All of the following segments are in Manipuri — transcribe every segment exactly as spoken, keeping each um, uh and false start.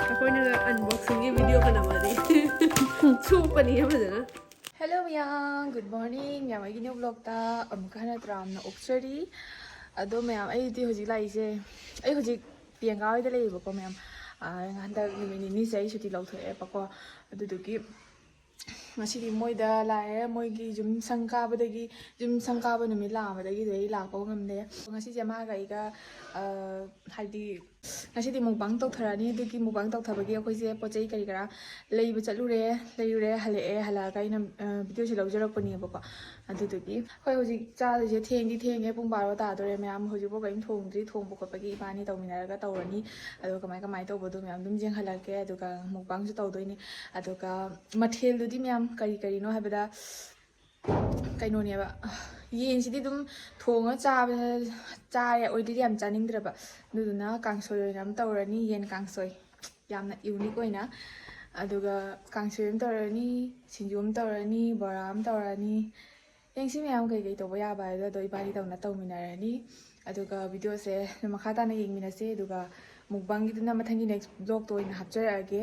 ꯑꯩꯈꯣꯏꯅ unboxingꯒꯤ video ꯈꯟꯅꯕꯗꯤ ꯁꯨꯞꯄꯅꯤ ꯐꯖꯅ꯫ Hello ꯃꯌꯥꯝ, good morning ꯃꯌꯥꯝ, ꯑꯩꯒꯤ new vlogꯇ ꯑꯃꯨꯛꯀ ꯍꯟꯅ ꯇꯔꯥꯝꯅ ꯑꯣꯛꯆꯔꯤ꯫ ꯑꯗꯣ ꯃꯌꯥꯝ, ꯑꯩꯗꯤ ꯍꯧꯖꯤꯛ ꯂꯥꯛꯏꯁꯦ, ꯑꯩ ꯍꯧꯖꯤꯛ ꯄꯤꯌꯪꯒꯥ ꯍꯣꯏꯗ ꯂꯩꯌꯦꯕꯀꯣ ꯃꯌꯥꯝ꯫ ꯑꯥ, ꯍꯟꯗꯛ ꯅꯨꯃꯤꯠ ꯅꯤꯅꯤꯁꯦ ꯑꯩ ꯁꯨꯇꯤ ꯂꯧꯊꯣꯛꯑꯦꯕꯀꯣ, ꯑꯗꯨꯗꯨꯒꯤ ꯉꯁꯤꯗꯤ ꯃꯣꯏꯗ ꯂꯥꯛꯑꯦ꯫ ꯃꯣꯏꯒꯤ ꯌꯨꯝ ꯁꯪ ꯀꯥꯕꯗꯒꯤ, ꯌꯨꯝ ꯁꯪ ꯀꯥꯕ ꯅꯨꯃꯤꯠ ꯂꯥꯛꯑꯝꯕꯗꯒꯤ ꯑꯩ ꯂꯥꯛꯄ ꯉꯝꯗꯦ꯫ ꯉꯁꯤꯁꯦ ꯃꯥꯒ ꯑꯩꯒ, ꯑꯥ, ꯍꯥꯏꯗꯤ ꯉꯁꯤꯗꯤ mukbang ꯇꯧꯊꯔꯅꯤ꯫ ꯑꯗꯨꯒꯤ mukbang ꯇꯧꯊꯕꯒꯤ ꯑꯩꯈꯣꯏꯁꯦ ꯄꯣꯠ ꯆꯩ ꯀꯔꯤ ꯀꯔꯥ ꯂꯩꯕ ꯆꯠꯂꯨꯔꯦ꯫ ꯂꯩꯔꯨꯔꯦ, ꯍꯜꯂꯛꯑꯦ꯫ ꯍꯜꯂꯛꯑꯒ ꯑꯩꯅ, ꯑ, videoꯁꯦ ꯂꯧꯖꯔꯛꯄꯅꯦꯕꯀꯣ꯫ ꯑꯗꯨꯗꯨꯒꯤ ꯑꯩꯈꯣꯏ ꯍꯧꯖꯤꯛ ꯆꯥꯗꯣꯏꯁꯦ ꯊꯦꯡꯗꯤ ꯊꯦꯡꯉꯦ, ꯄꯨꯡ ꯕꯥꯔꯣ ꯇꯥꯗꯣꯔꯦ ꯃꯌꯥꯝ꯫ ꯍꯧꯖꯤꯛꯐꯥꯎ ꯀꯔꯤꯝ ꯊꯣꯡꯗ꯭ꯔꯤ꯫ ꯊꯣꯡꯕ ꯈꯣꯠꯄꯒꯤ ꯏꯕꯥꯅꯤ ꯇꯧꯃꯤꯟꯅꯔꯒ ꯇꯧꯔꯅꯤ꯫ ꯑꯗꯣ ꯀꯃꯥꯏ ꯀꯃꯥꯏ ꯇꯧꯕꯗꯣ ꯃꯌꯥꯝ ꯑꯗꯨꯝ ꯌꯦꯡꯍꯜꯂꯛꯀꯦ꯫ ꯑꯗꯨꯒ mukbangꯁꯨ ꯇꯧꯗꯣꯏꯅꯤ꯫ ꯑꯗꯨꯒ ꯃꯊꯦꯜꯗꯨꯗꯤ ꯃꯌꯥꯝ ꯀꯔꯤ ꯀꯔꯤꯅꯣ ꯍꯥꯏꯕꯗ, ꯀꯩꯅꯣꯅꯦꯕ, ꯌꯦꯟꯁꯤꯗꯤ ꯑꯗꯨꯝ ꯊꯣꯡꯉ ꯆꯥꯕ, ꯆꯥꯔꯦ, already ꯌꯥꯝ ꯆꯥꯅꯤꯡꯗ꯭ꯔꯕ꯫ ꯑꯗꯨꯗꯨꯅ ꯀꯥꯡꯁꯣꯏ ꯑꯣꯏꯅ ꯑꯃ ꯇꯧꯔꯅꯤ, ꯌꯦꯟ ꯀꯥꯡꯁꯣꯏ, ꯌꯥꯝꯅ unique ꯑꯣꯏꯅ꯫ ꯑꯗꯨꯒ ꯀꯥꯡꯁꯣꯏ ꯑꯃ ꯇꯧꯔꯅꯤ, ꯁꯤꯡꯖꯨ ꯑꯃ ꯇꯧꯔꯅꯤ, ꯕꯣꯔꯥ ꯑꯃ ꯇꯧꯔꯅꯤ꯫ ꯌꯦꯡꯁꯤ ꯃꯌꯥꯝ ꯀꯩꯀꯩ ꯇꯧꯕ ꯌꯥꯕ ꯍꯥꯏꯗꯣ, ꯑꯗꯣ ꯏꯕꯥꯅꯤ ꯇꯧꯅ ꯇꯧꯃꯤꯟꯅꯔꯅꯤ꯫ ꯑꯗꯨꯒ videoꯁꯦ ꯑꯗꯨꯝ ꯃꯈꯥ ꯇꯥꯅ ꯌꯦꯡꯃꯤꯟꯅꯁꯦ꯫ ꯑꯗꯨꯒ mukbangꯒꯤꯗꯨꯅ ꯃꯊꯪꯒꯤ next vlogꯇ ꯑꯣꯏꯅ ꯍꯥꯞꯆꯔꯛꯑꯒꯦ꯫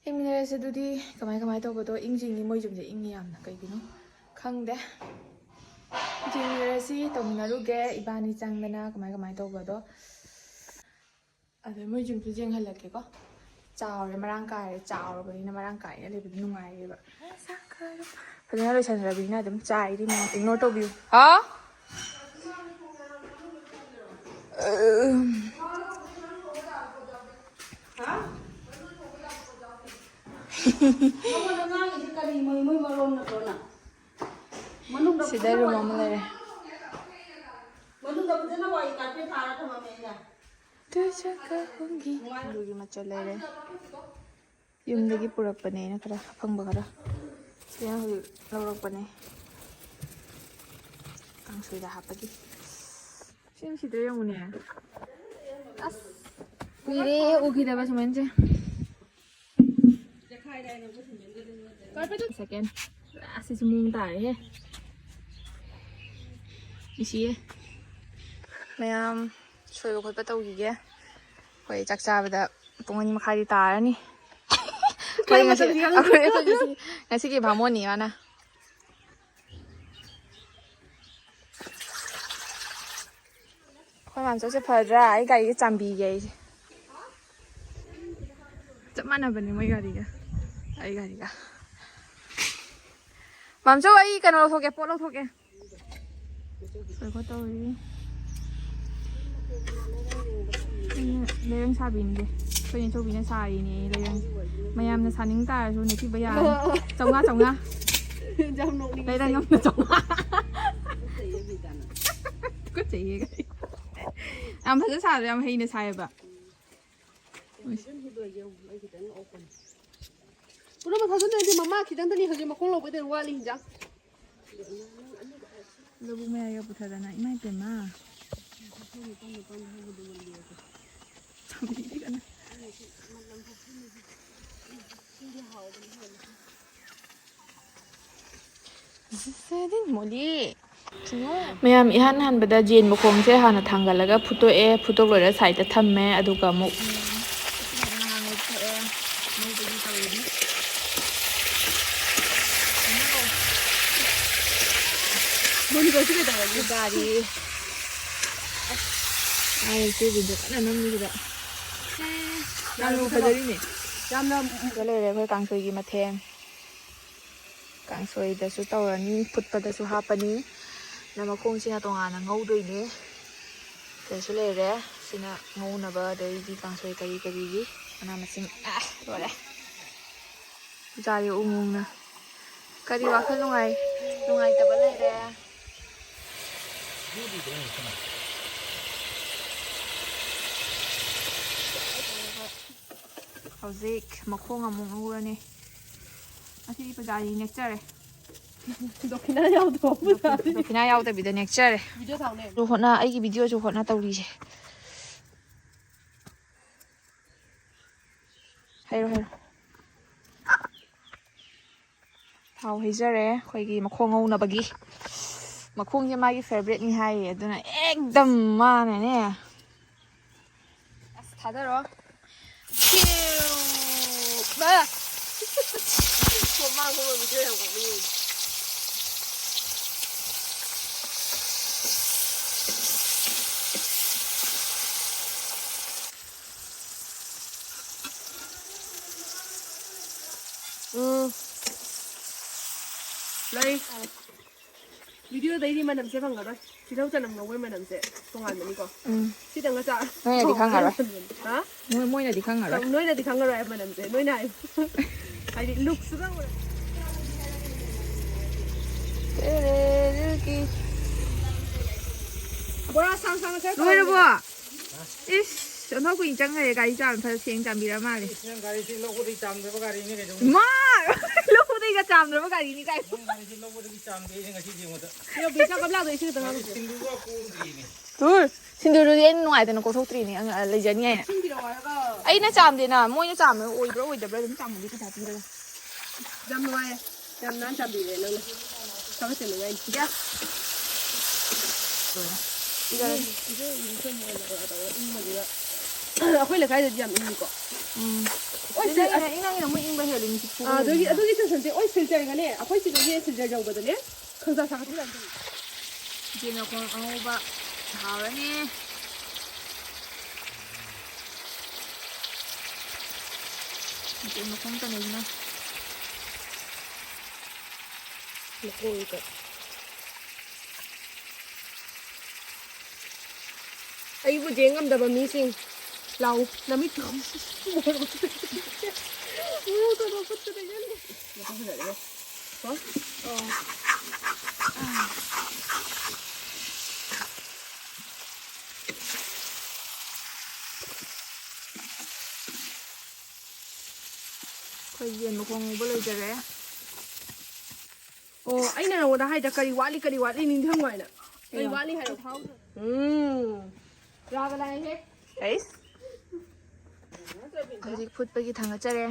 ꯌꯦꯡꯃꯤꯟꯅꯔꯁꯦ ꯑꯗꯨꯗꯤ꯫ ꯀꯃꯥꯏ ꯀꯃꯥꯏ ꯇꯧꯕꯗꯣ꯫ ꯏꯪꯁꯨ ꯏꯪꯉꯤ, ꯃꯣꯏ ꯌꯨꯝꯁꯦ ꯏꯪꯉꯤ ꯌꯥꯝꯅ, ꯀꯩꯒꯤꯅꯣ ꯈꯪꯗꯦ꯫ ꯌꯦꯡꯃꯤꯟꯅꯔꯁꯤ, ꯇꯧꯃꯤꯟꯅꯔꯨꯒꯦ ꯏꯕꯥꯅꯤ ꯆꯪꯗꯅ ꯀꯃꯥꯏ ꯀꯃꯥꯏ ꯇꯧꯕꯗꯣ꯫ ꯑꯗꯣ ꯃꯣꯏ ꯌꯨꯝꯁꯨ ꯌꯦꯡꯍꯜꯂꯛꯀꯦꯀꯣ꯫ ꯆꯥꯎꯔꯦ, ꯃꯔꯥꯡ ꯀꯥꯏꯔꯦ, ꯆꯥꯎꯔꯕꯅꯤꯅ ꯃꯔꯥꯡ ꯀꯥꯏꯅ ꯂꯩꯕꯗꯤ ꯅꯨꯡꯉꯥꯏꯔꯦꯕ꯫ ꯐꯖꯅ ꯂꯣꯏꯁꯟꯈ꯭ꯔꯕꯅꯤꯅ ꯑꯗꯨꯝ ꯆꯥꯏꯔꯤ ꯃꯌꯥꯝ, ignore ꯇꯧꯕꯤꯌꯨ꯫ ꯍꯥꯎ꯫ ꯅꯉꯣꯟꯗ ꯉꯥꯡꯉꯤꯁꯦ ꯀꯔꯤ ꯃꯣꯏ, ꯃꯣꯏ ꯃꯔꯣꯟ ꯅꯠꯇ꯭ꯔꯣ ꯅꯪ? ꯃꯅꯨꯡꯗ ꯁꯤꯗ room ꯑꯃ ꯂꯩꯔꯦ꯫ ꯃꯅꯨꯡꯗ ꯐꯖꯅ ꯋꯥꯔꯤ carpet ꯊꯥꯔ ꯊꯝꯃꯝꯃꯦ ꯑꯩꯅ꯫ ꯇꯨꯖꯒ ꯍꯣꯡꯒꯤ ꯑꯗꯨꯒꯤ ꯃꯆꯜ ꯂꯩꯔꯦ꯫ ꯌꯨꯝꯗꯒꯤ ꯄꯨꯔꯛꯄꯅꯦ ꯑꯩꯅ ꯈꯔ ꯑꯐꯪꯕ ꯈꯔ꯫ ꯁꯤꯅ ꯍꯧꯖꯤꯛ ꯂꯧꯔꯛꯄꯅꯦ꯫ ꯀꯥꯡꯁꯣꯏꯗ ꯍꯥꯞꯄꯒꯤ꯫ ꯁꯤ ꯅꯨꯡꯁꯤꯗ꯭ꯔꯥ ꯌꯦꯡꯉꯨꯅꯦ꯫ ꯑꯁ꯫ ꯀꯨꯏꯔꯦ ꯎꯈꯤꯗꯕ ꯁꯨꯃꯥꯏꯅꯁꯦ꯫ ꯁꯦꯀꯦꯟ꯫ ꯑꯁꯤꯁꯨ ꯃꯑꯣꯡ ꯇꯥꯔꯦꯍꯦ꯫ ꯏꯁꯤꯌꯦ꯫ ꯃꯌꯥꯝ ꯁꯣꯏꯕ ꯈꯣꯠꯄ ꯇꯧꯈꯤꯒꯦ꯫ ꯑꯩꯈꯣꯏ ꯆꯥꯛ ꯆꯥꯕꯗ ꯄꯨꯡ ꯑꯅꯤ ꯃꯈꯥꯏꯗꯤ ꯇꯥꯔꯅꯤ꯫ ꯑꯩꯈꯣꯏ ꯉꯁꯤ, ꯑꯩꯈꯣꯏ, ꯑꯩꯈꯣꯏ ꯉꯁꯤ, ꯉꯁꯤꯒꯤ ꯚꯥꯃꯣꯟꯅꯤ ꯃꯥꯅ꯫ ꯑꯩꯈꯣꯏ ꯃꯥꯝꯆꯧꯁꯦ ꯐꯗ꯭ꯔꯥ? ꯑꯩ ꯒꯥꯔꯤꯒ ꯆꯥꯝꯕꯤꯒꯦ ꯑꯩꯁꯦ꯫ ꯆꯞ ꯃꯥꯟꯅꯕꯅꯦ ꯃꯣꯏ ꯒꯥꯔꯤꯒ ꯑꯩ ꯒꯥꯔꯤꯒ꯫ ꯃꯥꯝꯆꯧ, ꯑꯩ ꯀꯩꯅꯣ ꯂꯧꯊꯣꯛꯀꯦ, ꯄꯣꯠ ꯂꯧꯊꯣꯛꯀꯦ꯫ ꯁꯣꯏ ꯈꯣꯠ ꯇꯧꯔꯤ꯫ ꯑꯩꯅ ꯂꯩꯔꯪ ꯁꯥꯕꯤꯅꯤꯁꯦ꯫ ꯑꯩꯈꯣꯏ ꯅꯦꯆꯧꯕꯤꯅ ꯁꯥꯔꯤꯅꯦ ꯂꯩꯔꯪ꯫ ꯃꯌꯥꯝꯅ ꯁꯥꯅꯤꯡ ꯇꯥꯔꯁꯨ ꯅꯦꯄꯤ ꯕꯌꯥ ꯆꯥꯝꯃꯉꯥ, ꯆꯥꯝꯃꯉꯥ꯫ ꯌꯥꯝ ꯅꯣꯛꯅꯤꯡꯉꯦ꯫ ꯂꯩꯔꯪ ꯑꯃꯅ ꯆꯥꯝꯃꯉꯥ꯫ ꯇꯨꯀꯠꯆꯩꯌꯦ꯫ ꯌꯥꯝ ꯐꯖꯅ ꯁꯥꯗ꯭ꯔꯣ? ꯌꯥꯝ ꯍꯩꯅ ꯁꯥꯏꯌꯦꯕ꯫ ꯄꯨꯝꯅꯃꯛ ꯊꯥꯖꯤꯟꯗꯣꯏꯗꯤ ꯃꯃꯥ ꯈꯤꯇꯪꯗꯅꯤ ꯍꯧꯖꯤꯛ ꯃꯈꯣꯡ ꯂꯧꯕꯗ ꯋꯥꯠꯂꯤ ꯍꯤꯟꯖꯥꯡ꯫ ꯂꯧꯕꯨꯛ ꯃꯌꯥꯏꯒ ꯄꯨꯊꯗꯅ ꯏꯃꯥ ꯏꯄꯦꯝꯃ꯫ ꯆꯥꯝꯕꯤꯒꯅꯨ꯫ ꯃꯌꯥꯝ ꯏꯍꯥꯟ ꯍꯥꯟꯕꯗ ꯖꯦꯟ ꯃꯈꯣꯡꯁꯦ ꯍꯥꯟꯅ ꯊꯥꯡꯒꯠꯂꯒ ꯐꯨꯠꯇꯣꯛꯑꯦ꯫ ꯐꯨꯠꯇꯣꯛ ꯂꯣꯏꯔ ꯁꯥꯏꯗ ꯊꯝꯃꯦ꯫ ꯑꯗꯨꯒ ꯑꯃꯨꯛ ꯃꯣꯅꯤꯀꯥꯁꯨ ꯀꯩꯗꯧꯔꯒꯦ? ꯒꯥꯔꯤ꯫ ꯑꯩ ꯏꯆꯦꯕꯤꯗꯣ ꯀꯟꯅ ꯅꯝꯃꯤꯁꯤꯗ꯫ ꯌꯥꯝꯅ ꯐꯖꯔꯤꯅꯦ꯫ ꯌꯥꯝꯅ ꯁꯤꯗ ꯂꯩꯔꯦ ꯑꯩꯈꯣꯏ ꯀꯥꯡꯁꯣꯏꯒꯤ ꯃꯊꯦꯜ꯫ ꯀꯥꯡꯁꯣꯏꯗꯁꯨ ꯇꯧꯔꯅꯤ, ꯐꯨꯠꯄꯗꯁꯨ ꯍꯥꯞꯄꯅꯤ꯫ ꯅ ꯃꯈꯣꯡꯁꯤꯅ ꯇꯣꯉꯥꯟꯅ ꯉꯧꯗꯣꯏꯅꯦ꯫ ꯁꯤꯗꯁꯨ ꯂꯩꯔꯦ꯫ ꯁꯤꯅ ꯉꯧꯅꯕ, ꯑꯗꯩꯗꯤ ꯀꯥꯡꯁꯣꯏ ꯀꯔꯤ ꯀꯔꯤꯒꯤ ꯃꯅꯥ ꯃꯁꯤꯡ꯫ ꯑ, ꯂꯣꯏꯔꯦ꯫ ꯄꯨꯖꯥꯔꯤ ꯎꯃꯣꯡꯅ ꯀꯔꯤ ꯋꯥꯈꯜ ꯅꯨꯡꯉꯥꯏ-, ꯅꯨꯡꯉꯥꯏꯇꯕ ꯂꯩꯔꯦ? ꯍꯧꯖꯤꯛ ꯃꯈꯣꯡ ꯑꯃꯨꯛ ꯉꯧꯔꯅꯤ꯫ ꯉꯁꯤꯗꯤ ꯄꯨꯖꯥꯔꯤ ꯅꯦꯛꯆꯔꯦ꯫ ꯗꯣꯈꯤꯅꯥ ꯌꯥꯎꯗ꯭ꯔꯣ? ꯗꯣꯈꯤꯅꯥ ꯌꯥꯎꯗꯕꯤꯗ ꯅꯦꯛꯆꯔꯦ꯫ ꯚꯤꯗꯤꯑꯣ ꯊꯥꯎꯅꯦ꯫ ꯑꯗꯨ ꯍꯣꯠꯅ-, ꯑꯩꯒꯤ ꯚꯤꯗꯤꯑꯣꯁꯨ ꯍꯣꯠꯅ ꯇꯧꯔꯤꯁꯦ꯫ ꯍꯩꯔꯣ, ꯍꯩꯔꯣ꯫ ꯊꯥꯎ ꯍꯩꯖꯔꯦ ꯑꯩꯈꯣꯏꯒꯤ ꯃꯈꯣꯡ ꯉꯧꯅꯕꯒꯤ꯫ ꯃꯈꯣꯡꯁꯦ ꯃꯥꯒꯤ ꯐꯦꯕꯔꯦꯠꯅꯤ ꯍꯥꯏꯌꯦ, ꯑꯗꯨꯅ ꯑꯦꯛꯗꯝ ꯃꯥꯅꯅꯦ꯫ ꯑꯁ, ꯊꯥꯗꯔꯣ꯫ ꯐ꯭ꯌꯨ! ꯕꯥ! ꯃꯃꯥꯡ ꯃꯃꯥꯡ ꯚꯤꯗꯤꯑꯣ ꯌꯥꯝ ꯀꯥꯞꯅꯤꯡꯉꯦ꯫ ꯎꯝ꯫ ꯂꯩ꯫ ꯚꯤꯗꯤꯑꯣꯗꯩꯗꯤ ꯃꯅꯝꯁꯦ ꯐꯪꯉꯔꯣꯏ꯫ ꯇꯤꯜꯍꯧ ꯆꯅꯝ ꯉꯧꯕꯩ ꯃꯅꯝꯁꯦ ꯇꯣꯉꯥꯟꯕꯅꯤꯀꯣ꯫ ꯎꯝ꯫ ꯁꯤꯗꯪꯒ ꯆꯥ-, ꯅꯣꯏꯅꯗꯤ ꯈꯪꯉꯔꯣꯏ꯫ ꯍꯥ? ꯃꯣꯏ-, ꯃꯣꯏꯅꯗꯤ ꯈꯪꯉꯔꯣꯏ꯫ ꯅꯣꯏꯅꯗꯤ ꯈꯪꯉꯔꯣꯏ ꯍꯥꯏꯕ ꯃꯅꯝꯁꯦ꯫ ꯅꯣꯏꯅ ꯍꯥꯏ-, ꯍꯥꯏꯗꯤ ꯂꯨꯛꯁꯨ ꯈꯪꯉꯔꯣꯏ꯫ ꯕꯣꯔꯥ ꯁꯥꯡ ꯁꯥꯡꯅ ꯈꯔ ꯂꯣꯏꯔꯕꯣ? ꯇꯧꯔꯝꯃꯣ꯫ ꯏꯁ, ꯑꯣꯟꯊꯣꯛ ꯀꯨꯏꯅ ꯆꯪꯈ꯭ꯔꯦ ꯒꯥꯔꯤ ꯆꯥꯝ-, ꯐꯖ ꯁꯦꯡ ꯆꯥꯝꯕꯤꯔ ꯃꯥꯜꯂꯦ꯫ ꯏꯁ, ꯅꯪ ꯒꯥꯔꯤꯁꯤ ꯂꯧꯕꯗꯒꯤ ꯆꯥꯝꯗ꯭ꯔꯕ ꯒꯥꯔꯤꯅꯤ ꯀꯩꯅꯣ꯫ ꯃꯥ! ꯂꯧꯕꯗꯒꯤꯒ ꯆꯥꯝꯗ꯭ꯔꯕ ꯒꯥꯔꯤꯅꯤ ꯀꯥꯏ꯫ ꯅꯪ ꯒꯥꯔꯤꯁꯤ ꯂꯧꯕꯗꯒꯤ ꯆꯥꯝꯗꯦ ꯑꯩꯅ ꯉꯁꯤꯗꯤ ꯑꯩꯉꯣꯟꯗ꯫ ꯌꯣ, ꯕꯤꯁꯥ ꯒꯝꯂꯥꯗꯣ ꯏꯁꯤꯡ ꯈꯤꯇꯪ ꯍꯥꯞꯄꯨꯆꯣ꯫ ꯒꯥꯔꯤ ꯁꯤꯟꯗꯨꯔꯒ ꯀꯣꯝꯗ꯭ꯔꯤꯅꯦ꯫ ꯇꯨ, ꯁꯤꯟꯗꯨꯔꯗꯨꯗꯤ ꯑꯩꯅ ꯅꯨꯡꯉꯥꯏꯗꯅ ꯀꯣꯛꯊꯣꯛꯇ꯭ꯔꯤꯅꯦ, ꯑꯪ, ꯑ, ꯂꯩꯖꯅꯤ ꯍꯥꯏꯅ꯫ ꯏꯁꯤꯡ ꯄꯤꯔꯛꯑꯣ ꯍꯥꯏꯔꯒ꯫ ꯑꯩꯅ ꯆꯥꯝꯗꯦꯅ, ꯃꯣꯏꯅ ꯆꯥꯝꯕ ꯑꯣꯏꯕ꯭ꯔꯥ ꯑꯣꯏꯗꯕ꯭ꯔꯥ ꯑꯗꯨꯝ ꯆꯥꯝꯃꯗꯤ ꯄꯩꯁꯥ ꯄꯤꯔꯒ꯫ ꯌꯥꯝ ꯅꯨꯡꯉꯥꯏꯌꯦ꯫ ꯌꯥꯝ ꯅꯥꯟꯅ ꯆꯥꯝꯕꯤꯔꯦ ꯅꯪꯅ꯫ ꯊꯥꯒꯠꯆꯅꯤꯡꯉꯥꯏꯅꯤ꯫ ꯌꯥ꯫ ꯂꯣꯏꯔꯦ꯫ ꯏꯪꯕꯁꯤꯗ ꯑꯩꯈꯣꯏ ꯂꯩꯀꯥꯏꯗꯗꯤ ꯌꯥꯝ ꯏꯪꯉꯤꯀꯣ꯫ ꯎꯝ꯫ ꯑꯣꯏ, ꯁꯤ-, ꯏꯪꯉꯤꯅ, ꯏꯪꯉꯤꯅ ꯑꯃꯨꯛ ꯏꯪꯕ ꯍꯦꯜꯂꯤ, ꯅꯨꯡꯁꯤꯠ ꯐꯨꯕ ꯑꯥ, ꯑꯗꯨꯒꯤ, ꯍꯦꯜꯂꯤꯅ꯫ ꯑꯗꯨꯒꯤ ꯁꯤꯜꯁꯟꯁꯦ, ꯑꯣꯏ, ꯁꯤꯜꯆꯔꯒꯅꯦ, ꯑꯩꯈꯣꯏ ꯁꯤꯗꯒꯤ ꯁꯤꯜꯆꯔ ꯌꯧꯕꯗꯅꯦ, ꯈꯪꯁꯥ ꯁꯥꯒꯠꯈꯤꯕ ꯌꯥꯝ ꯊꯨꯏ꯫ ꯌꯦꯟ ꯃꯈꯣꯡ ꯑꯉꯧꯕ ꯍꯥꯎꯔꯅꯤ꯫ ꯃꯈꯣꯡ ꯀꯩꯅꯣꯁꯤꯅ꯫ ꯃꯈꯣꯡꯒ꯫ ꯑꯩꯕꯨ ꯌꯦꯡ ꯉꯝꯗꯕ ꯃꯤꯁꯤꯡ, ꯂꯥꯛꯎ, ꯅꯃꯤꯠꯇꯣ꯫ ꯃꯈꯣꯡ ꯐꯖꯔꯦ꯫ ꯀꯣ? ꯑꯣ꯫ ꯑꯩꯈꯣꯏ ꯌꯦꯟ ꯃꯈꯣꯡ ꯉꯧꯕ ꯂꯣꯏꯖꯔꯦ꯫ ꯑꯣ, ꯑꯩꯅ ꯅꯉꯣꯟꯗ ꯍꯥꯏꯗ ꯀꯔꯤ ꯋꯥꯠꯂꯤ, ꯀꯔꯤ ꯋꯥꯠꯂꯤ ꯅꯤꯡꯁꯤꯡꯉꯣ ꯍꯥꯏꯅ꯫ ꯀꯔꯤ ꯀꯩꯅꯣ? ꯋꯥꯠꯂꯤ ꯍꯥꯏꯔꯣ? ꯎꯝ꯫ ꯔꯥꯒ ꯂꯥꯛꯑꯦꯍꯦ꯫ ꯑꯩꯁ꯫ ꯍꯧꯖꯤꯛ ꯐꯨꯠꯄꯒꯤ ꯊꯥꯡꯒꯠꯆꯔꯦ꯫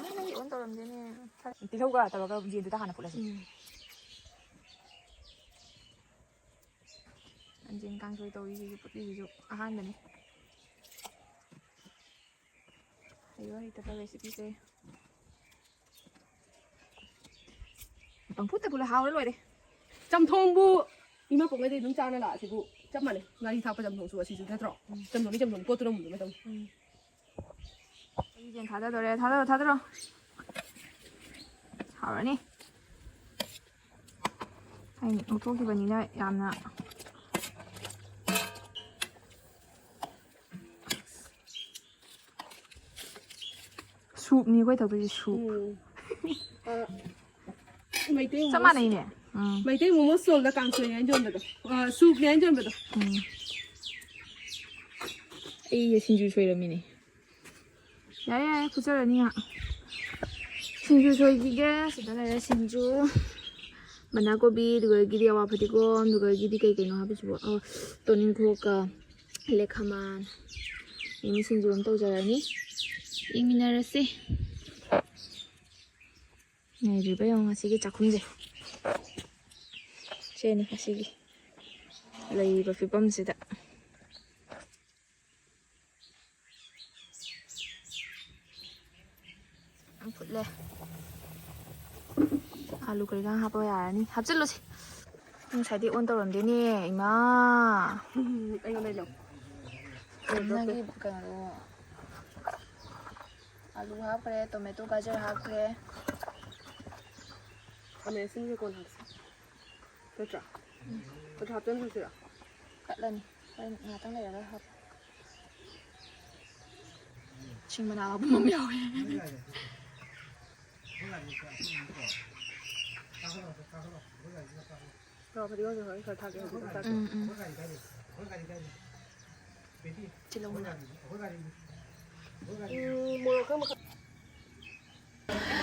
ꯃꯥꯅ ꯑꯣꯟ ꯇꯧꯔꯝꯗꯦꯅꯦ꯫ ꯇꯤꯜꯍꯧꯒ ꯇꯧꯔꯒ ꯌꯦꯟꯗꯨꯗ ꯍꯥꯟꯅ ꯐꯨꯠꯂꯁꯤ꯫ ꯎꯝ꯫ ꯑꯟꯖꯤꯟ ꯀꯥꯡꯁꯣꯏ ꯇꯧꯔꯤꯁꯤꯁꯨ, ꯐꯨꯠꯂꯤꯁꯤꯁꯨ ꯑꯍꯥꯟꯕꯅꯤ꯫ ꯍꯩꯕ ꯍꯩꯇꯕ recipeꯁꯦ ꯄꯪꯐꯨꯠꯇ ꯐꯨꯠꯂ ꯍꯥꯎꯔ ꯂꯣꯏꯔꯦ꯫ ꯆꯝꯊꯣꯡꯕꯨ ꯏꯃꯥ ꯄꯣꯛꯉꯩꯗꯩ ꯑꯗꯨꯝ ꯆꯥꯅ ꯂꯥꯛꯑꯁꯤꯕꯨ ꯆꯞ ꯃꯥꯟꯅꯩ꯫ ꯉꯥꯔꯤ ꯊꯥꯛꯄ ꯆꯝꯊꯣꯡꯁꯨ ꯑꯁꯤꯁꯨ ꯅꯠꯇ꯭ꯔꯣ? ꯎꯝ꯫ ꯆꯝꯊꯣꯡꯗꯤ ꯆꯝꯊꯣꯡꯅꯤ, ꯄꯣꯠꯇꯨꯅ ꯃꯨꯟꯕ ꯃꯇꯝ꯫ ꯎꯝ꯫ ꯑꯩ ꯌꯦꯟ ꯊꯥꯗꯗꯣꯔꯦ꯫ ꯊꯥꯗꯔꯣ, ꯊꯥꯗꯔꯣ꯫ ꯍꯥꯎꯔꯅꯤ꯫ ꯑꯩꯅ ꯂꯧꯊꯣꯛꯈꯤꯕꯅꯤꯅ ꯌꯥꯝꯅ ꯁꯨꯞꯅꯤ ꯑꯩꯈꯣꯏ ꯇꯧꯗꯣꯏꯁꯦ, ꯁꯨꯞ꯫ ꯎꯝ꯫ ꯑ, ꯃꯩꯇꯩ ꯆꯞ ꯃꯣꯃꯣ, ꯃꯥꯟꯅꯩꯅꯦ꯫ ꯎꯝ꯫ ꯃꯩꯇꯩ ꯃꯣꯃꯣ ꯁ꯭ꯇꯣꯜꯗ ꯀꯥꯡꯁꯣꯏꯅꯦ ꯍꯥꯏꯅ ꯌꯣꯟꯕꯗꯣ꯫ ꯑ, ꯁꯨꯞꯅꯦ ꯍꯥꯏꯅ ꯌꯣꯟꯕꯗꯣ꯫ ꯎꯝ꯫ ꯑꯩ ꯁꯤꯡꯖꯨ ꯁꯣꯏꯔꯝꯃꯤꯅꯦ꯫ ꯌꯥꯔꯦ, ꯌꯥꯔꯦ, ꯐꯨꯠꯆꯔꯅꯤ ꯉꯥꯏꯍꯥꯛ꯫ ꯁꯤꯡꯖꯨ ꯁꯣꯏꯈꯤꯒꯦ꯫ ꯁꯤꯗ ꯂꯩꯔꯦ ꯁꯤꯡꯖꯨ, ꯕꯟꯗꯥꯀꯣꯕꯤ, ꯑꯗꯨꯒꯒꯤꯗꯤ ꯑꯋꯥ ꯐꯗꯤꯒꯣꯝ, ꯑꯗꯨꯒꯒꯤꯗꯤ ꯀꯩ ꯀꯩꯅꯣ ꯍꯥꯞꯄꯤꯁꯤꯕꯣ? ꯑꯣ, ꯇꯣꯅꯤꯡꯈꯣꯛꯀ ꯂꯦꯈꯃꯥꯟ꯫ ꯃꯤꯃꯤ ꯁꯤꯡꯖꯨ ꯑꯃ ꯇꯧꯖꯔꯅꯤ꯫ ꯌꯦꯡꯃꯤꯟꯅꯔꯁꯤ꯫ ꯉꯥꯏꯔꯤꯕ ꯌꯦꯡꯉꯣ ꯉꯁꯤꯒꯤ ꯆꯥꯛꯈꯨꯝꯁꯦ꯫ ꯁꯤꯅꯤ ꯉꯁꯤꯒꯤ ꯂꯩꯔꯤꯕ ꯐꯤꯕꯝꯁꯤꯗ꯫ ꯌꯥꯝ ꯐꯨꯠꯂꯦ꯫ ꯑꯂꯨ ꯀꯩꯀꯥ ꯍꯥꯞꯄ ꯌꯥꯔꯅꯤ꯫ ꯍꯥꯞꯆꯤꯜꯂꯨꯁꯤ꯫ ꯉꯁꯥꯏꯗꯤ ꯑꯣꯟ ꯇꯧꯔꯝꯗꯦꯅꯦ, ꯏꯃꯥ꯫ ꯑꯩꯉꯣꯟꯗ ꯂꯧ꯫ ꯅꯪꯒꯤ ꯀꯩꯅꯣꯗꯣ꯫ ꯑꯂꯨ ꯍꯥꯞꯈ꯭ꯔꯦ, ꯇꯣꯃꯦꯇꯣ, ꯒꯥꯖꯔ ꯍꯥꯞꯈ꯭ꯔꯦ꯫ ꯈꯥꯃꯦꯟ ꯑꯁꯤꯟꯕꯁꯦ ꯀꯣꯟꯅ ꯍꯥꯞꯁꯤ꯫ ꯅꯠꯇ꯭ꯔꯥ? ꯎꯝ꯫ ꯅꯠꯇ꯭ꯔꯥ ꯍꯥꯞꯆꯤꯟꯈ꯭ꯔꯁꯤꯔꯥ? ꯀꯠꯂꯅꯤ꯫ ꯍꯣꯔꯦꯟ ꯉꯥꯛꯇꯪ ꯂꯩꯔꯒ ꯍꯥꯞꯄꯣ꯫ ꯁꯤꯡ ꯃꯅꯥ ꯃꯄꯨꯝ ꯑꯃ ꯌꯥꯎꯋꯦ꯫ ꯃꯣꯔꯣꯛ ꯐꯗꯤꯒꯣꯝꯁꯨ ꯍꯣꯔꯦꯟ ꯈꯔ ꯊꯥꯛꯀꯦ, ꯍꯧꯖꯤꯛ ꯑꯗꯨꯝ ꯊꯥꯛꯀꯦ꯫ ꯎꯝ, ꯎꯝ꯫ ꯇꯤꯜꯍꯧ ꯃꯅꯥ꯫ ꯎꯝ, ꯃꯣꯔꯣꯛ ꯈꯔ ꯃꯈꯥ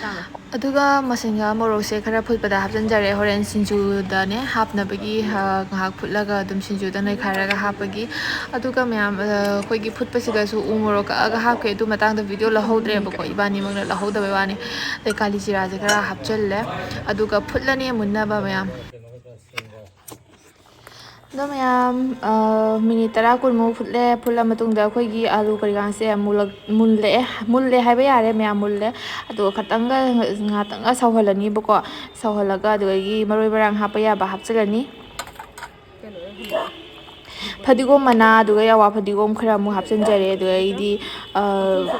ꯇꯥꯕ꯭ꯔꯥ? ꯑꯗꯨꯒ ꯃꯁꯤꯡꯒ ꯃꯣꯔꯣꯛꯁꯦ ꯈꯔ ꯐꯨꯠꯄꯗ ꯍꯥꯞꯆꯤꯟꯖꯔꯦ, ꯍꯣꯔꯦꯟ ꯁꯤꯡꯖꯨꯗꯅꯦ ꯍꯥꯞꯅꯕꯒꯤ, ꯑ, ꯉꯥꯏꯍꯥꯛ ꯐꯨꯠꯂꯒ ꯑꯗꯨꯝ ꯁꯤꯡꯖꯨꯗ ꯅꯩꯈꯥꯏꯔꯒ ꯍꯥꯞꯄꯒꯤ꯫ ꯑꯗꯨꯒ ꯃꯌꯥꯝ, ꯑ, ꯑꯩꯈꯣꯏꯒꯤ ꯐꯨꯠꯄꯁꯤꯗꯁꯨ ꯎ ꯃꯣꯔꯣꯛ ꯀꯛꯑꯒ ꯍꯥꯞꯈ꯭ꯔꯦ꯫ ꯑꯗꯨ ꯃꯇꯥꯡꯗ ꯚꯤꯗꯤꯑꯣ ꯂꯧꯍꯧꯗ꯭ꯔꯦꯕꯀꯣ, ꯏꯕꯥꯅꯤꯃꯛꯅ ꯂꯧꯍꯧꯗꯕꯩ ꯋꯥꯅꯤ꯫ ꯑꯗꯩ ꯀꯥꯂꯤ ꯖꯤꯔꯥꯁꯦ ꯈꯔ ꯍꯥꯞꯆꯤꯜꯂꯦ, ꯑꯗꯨꯒ ꯐꯨꯠꯂꯅꯤ ꯃꯨꯟꯅꯕ ꯃꯌꯥꯝ꯫ ꯑꯗꯣ ꯃꯌꯥꯝ, ꯑ, ꯃꯤꯅꯤꯠ ꯇꯔꯥ ꯀꯨꯟꯃꯨꯛ ꯐꯨꯠꯂꯦ꯫ ꯐꯨꯠꯂ ꯃꯇꯨꯡꯗ ꯑꯩꯈꯣꯏꯒꯤ ꯑꯥꯂꯨ ꯀꯔꯤ ꯀꯔꯥꯁꯦ ꯃꯨꯜꯂꯛ-, ꯃꯨꯜꯂꯛꯑꯦ꯫ ꯃꯨꯜꯂꯦ ꯍꯥꯏꯕ ꯌꯥꯔꯦ ꯃꯌꯥꯝ, ꯃꯨꯜꯂꯦ꯫ ꯑꯗꯨꯒ ꯈꯇꯪꯒ ꯉꯥꯛꯇꯪꯒ ꯁꯧꯍꯜꯂꯅꯤꯕꯀꯣ꯫ ꯁꯧꯍꯜꯂꯒ ꯑꯗꯨꯗꯒꯤ ꯃꯔꯣꯏ ꯃꯔꯥꯡ ꯍꯥꯞꯄ ꯌꯥꯕ ꯍꯥꯞꯆꯤꯜꯂꯅꯤ꯫ ꯐꯗꯤꯒꯣꯝ ꯃꯅꯥ, ꯑꯗꯨꯒ ꯑꯋꯥ ꯐꯗꯤꯒꯣꯝ ꯈꯔ ꯑꯃꯨꯛ ꯍꯥꯞꯆꯤꯟꯖꯔꯦ꯫ ꯑꯗꯨꯗꯒꯤꯗꯤ, ꯑ,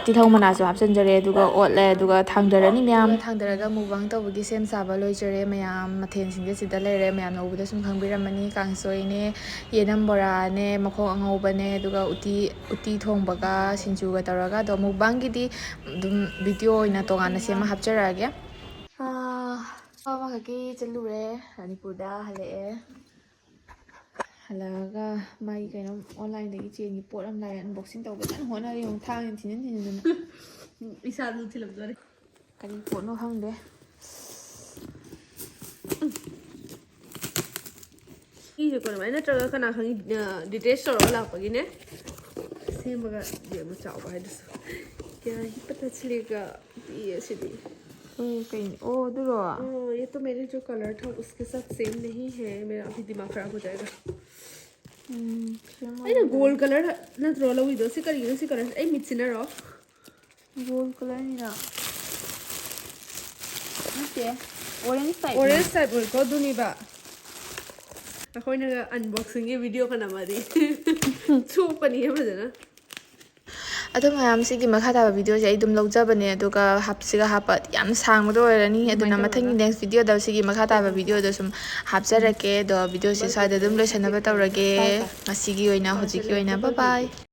ꯇꯤꯜꯍꯧ ꯃꯅꯥꯁꯨ ꯍꯥꯞꯆꯤꯟꯖꯔꯦ꯫ ꯑꯗꯨꯒ ꯑꯣꯠꯂꯦ꯫ ꯑꯗꯨꯒ ꯊꯥꯡꯗꯔꯅꯤ ꯃꯌꯥꯝ꯫ ꯑꯗꯨꯒ ꯊꯥꯡꯗꯔꯒ mukbang ꯇꯧꯕꯒꯤ ꯁꯦꯝ ꯁꯥꯕ ꯂꯣꯏꯖꯔꯦ ꯃꯌꯥꯝ꯫ ꯃꯊꯦꯜꯁꯤꯡꯁꯦ ꯁꯤꯗ ꯂꯩꯔꯦ꯫ ꯃꯌꯥꯝꯅ ꯎꯕꯗ ꯁꯨꯝ ꯈꯪꯕꯤꯔꯝꯃꯅꯤ, ꯀꯥꯡꯁꯣꯏꯅꯦ, ꯌꯦꯅꯝ ꯕꯣꯔꯥꯅꯦ, ꯃꯈꯣꯡ ꯑꯉꯧꯕꯅꯦ, ꯑꯗꯨꯒ ꯎꯇꯤ, ꯎꯇꯤ ꯊꯣꯡꯕꯒ ꯁꯤꯡꯖꯨꯒ ꯇꯧꯔꯒ꯫ ꯑꯗꯣ mukbangꯒꯤꯗꯤ ꯑꯗꯨꯝ ꯚꯤꯗꯤꯑꯣ ꯑꯣꯏꯅ ꯇꯣꯉꯥꯟꯅ ꯁꯦꯝꯃ ꯍꯥꯞꯆꯔꯛꯑꯒꯦ꯫ ꯑꯥ, ꯑꯃꯈꯛꯀꯤ ꯆꯠꯂꯨꯔꯦ, ꯃꯅꯤꯄꯨꯔꯗ ꯍꯜꯂꯛꯑꯦ꯫ ꯍꯜꯂꯛꯑꯒ ꯃꯥꯒꯤ ꯀꯩꯅꯣ, onlineꯗꯒꯤ ꯆꯦꯟꯒꯤ ꯄꯣꯠ ꯑꯃ ꯂꯥꯛꯑꯦ, unboxing ꯇꯧꯕ ꯀꯟꯅ ꯍꯣꯠꯅꯔꯤ꯫ ꯌꯦꯡꯉꯨ, ꯊꯥꯡꯅ ꯊꯤꯟꯖꯤꯟ ꯊꯤꯟꯖꯤꯟꯗꯅ꯫ ꯏꯁꯥꯗꯨ ꯊꯤꯜꯂꯝꯗꯣꯔꯦ꯫ ꯀꯔꯤ ꯄꯣꯠꯅꯣ ꯈꯪꯗꯦ꯫ ꯁꯤꯁꯦ ꯀꯔꯝꯍꯥꯏꯅ, ꯅꯠꯇ꯭ꯔꯒ ꯀꯅꯥ ꯈꯪꯉꯤ, ꯑ, detach ꯇꯧꯔꯒ ꯂꯥꯛꯄꯒꯤꯅꯦ꯫ ꯁꯦꯝꯃꯒ ꯌꯦꯡꯉꯨ, ꯆꯥꯎꯕ ꯍꯥꯏꯗꯨꯁꯨ꯫ ꯀꯌꯥ ꯍꯤꯞꯄꯇ ꯁꯤꯂꯦꯒ ꯄꯤꯌꯦ ꯁꯤꯗꯤ꯫ ꯑꯦ, ꯀꯩꯅꯣ? ꯑꯣ, ꯑꯗꯨꯔꯣ? ꯑꯣ, ये तो मेरे जो colour था उसके साथ same नहीं है, मेरा अभी दिमाग खराब हो जाएगा꯫ ꯎꯝ, same ꯑꯩꯅ ꯑꯣꯏꯔꯦ꯫ Gold colour ꯅꯠꯇ꯭ꯔꯣ ꯂꯧꯔꯤꯗꯣ? ꯁꯤ ꯀꯔꯤꯒꯤꯅꯣ ꯁꯤ colour? ꯑꯩ ꯃꯤꯠꯁꯤꯅꯔꯣ? Gold colourꯅꯤꯅ꯫ ꯅꯠꯇꯦ, orange typeꯅꯤ꯫ Orange type ꯑꯣꯏꯀꯣ, ꯑꯗꯨꯅꯤꯕ꯫ ꯑꯩꯈꯣꯏꯅꯒ unboxingꯒꯤ video ꯀ ꯅꯝꯃꯗꯤ ꯆꯣꯞꯄꯅꯤꯍꯦ ꯐꯖꯅ꯫ ꯑꯗꯣ ꯃꯌꯥꯝ, ꯁꯤꯒꯤ ꯃꯈꯥ ꯇꯥꯕ videoꯁꯦ ꯑꯩ ꯑꯗꯨꯝ ꯂꯧꯖꯕꯅꯦ, ꯑꯗꯨꯒ ꯍꯥꯞꯁꯤꯒ ꯍꯥꯞꯄ ꯌꯥꯝ ꯁꯥꯡꯕꯗꯣ ꯑꯣꯏꯔꯅꯤ꯫ ꯑꯗꯨꯅ ꯑꯗꯨꯃꯥꯏꯅ ꯃꯊꯪꯒꯤ ꯇꯧꯔꯒ next videoꯗ ꯁꯤꯒꯤ ꯃꯈꯥ ꯇꯥꯕ videoꯗꯣ ꯁꯨꯝ ꯍꯥꯞꯆꯔꯛꯀꯦ꯫ ꯑꯗꯣ videoꯁꯦ ꯁ꯭ꯋꯥꯏꯗ ꯑꯗꯨꯝ ꯂꯣꯏꯁꯟꯅꯕ ꯇꯧꯔꯒꯦ꯫ Bye bye꯫ ꯉꯁꯤꯒꯤ ꯑꯣꯏꯅ, ꯍꯣꯏ, ꯍꯧꯖꯤꯛꯀꯤ ꯆꯠꯂꯦ, ꯑꯣꯏꯅ, bye bye꯫ Bye bye꯫